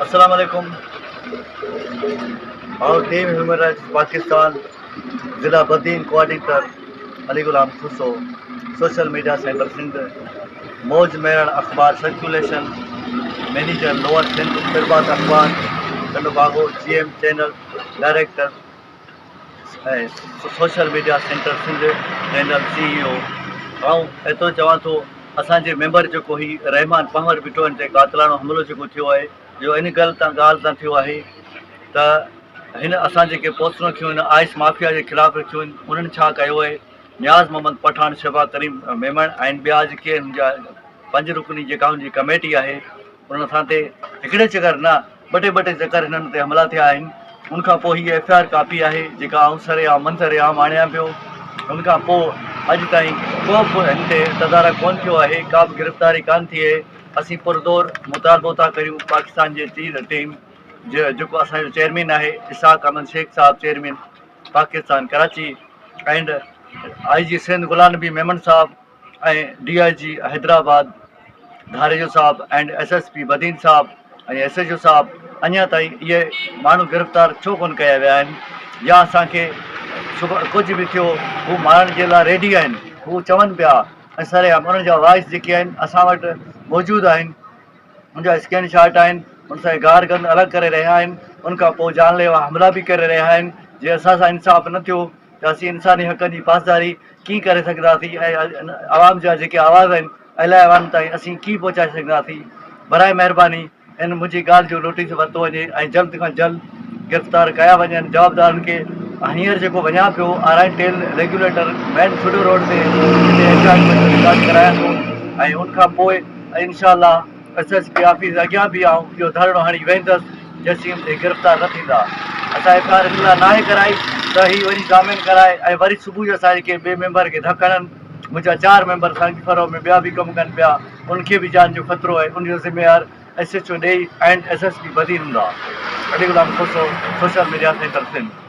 السلام عليڪم آئون ٽيم هيومن رائٽس پاڪستان ضلع Badin coordinator Ali Ghulam Khoso social media centre Sindh Mauj Mehran اخبار سرڪيوليشن مئنيجر لوئر سنڌ پرڀات اخبار Tando Bago G M channel director ۽ social media centre Sindh channel C E O آئون ايترو چوان ٿو اسان جي member جيڪو هي رحمان پنهور ڀٽو ان تي قاتلاڻو حملو جيڪو ٿيو آهي جو ان ڳالهه تان ڳالهه تان ٿيو آهي ته هن اسان جيڪي پوسٽون رکيون آهن آئس مافيا جي خلاف رکيون آهن انهن ڇا ڪيو آهي نياز محمد پٺاڻ شفا ڪريم ميمڻ ۽ ٻيا جيڪي آهن جا پنج رڪني جيڪا ان جي ڪميٽي آهي انهن اسان تي هڪڙي چڪر نه ٻه ٽي ٻه ٽي چڪر هنن تي حملا ٿيا آهن ان کان پوء هي ايف I R copy آهي جيڪا آئون سر عام منظر عام آڻيان پيو ان کان پوء اڄ تائين ڪو به هن تي تدارڪ ڪون ٿيو آهي ڪا به گرفتاري ڪان ٿي آهي اسين پرزور مطالبو ٿا ڪريون پاڪستان جي ٽيم جيڪو اسان جو چيئرمين آهي اسحاق احمد شيخ صاحب chairman Pakistan Karachi and I G Sindh Ghulam Nabi Memon صاحب ۽ ڊي I جي حيدرآباد ڌاريجو صاحب and S S P Badin صاحب ۽ ايس ايچ او صاحب اڃا تائين اهي ماڻهو گرفتار ڇو ڪونه ڪيا ويا آهن يا اسان کي صبح ڪجهه به ٿيو هو مارڻ جي لاء ريڊي آهن هو چون پيا ۽ سر عام انهن جا وائس جيڪي آهن اسان وٽ موجود آهن ان جا اسڪرين شاٽ آهن ان سان گار گند الڳ ڪري رهيا آهن ان کان پوء جان ليوا حملا به ڪري رهيا آهن جي اسان سان انصاف نه ٿيو ته اسين انساني حقن جي پاسداري ڪيئن ڪري سگهنداسين ۽ عوام جا جيڪي آواز آهن اعليٰ ايوان تائين اسين ڪيئن پهچائي سگهنداسين براء مهرباني ان منهنجي ڳالهه جو نوٽيس ورتو وڃي ۽ جلد کان جلد گرفتار ڪيا وڃن جوابدارن کي هينئر جيڪو وڃان پيو آرائين ٽيل ريگيوليٽر مين ٺٽو روڊ تي جتي احتجاج رڪارڊ ڪرايان ٿو ۽ ان کان پوء انشاء الله ايس ايس پي آفيس اڳيان به آئون اهو ڌرڻو هڻي ويهندس جيسين اهي گرفتار نه ٿيندا. اسان ايف I R ان لاء ناهي ڪرائي ته هي وري ضامن ڪرائي ۽ وري صبح جو اسان جي ڪنهن ٻئي ميمبر کي ڌڪ هڻن. منهنجا چار ميمبر سانگي ڦرهو ۾ ٻيا به ڪم ڪن پيا ان کي به جان جو خطرو آهي ان جو ذميوار ايس ايڇ او ڏيئي and S S P Badin هوندا. Ali Ghulam Khoso, social media centre Sindh.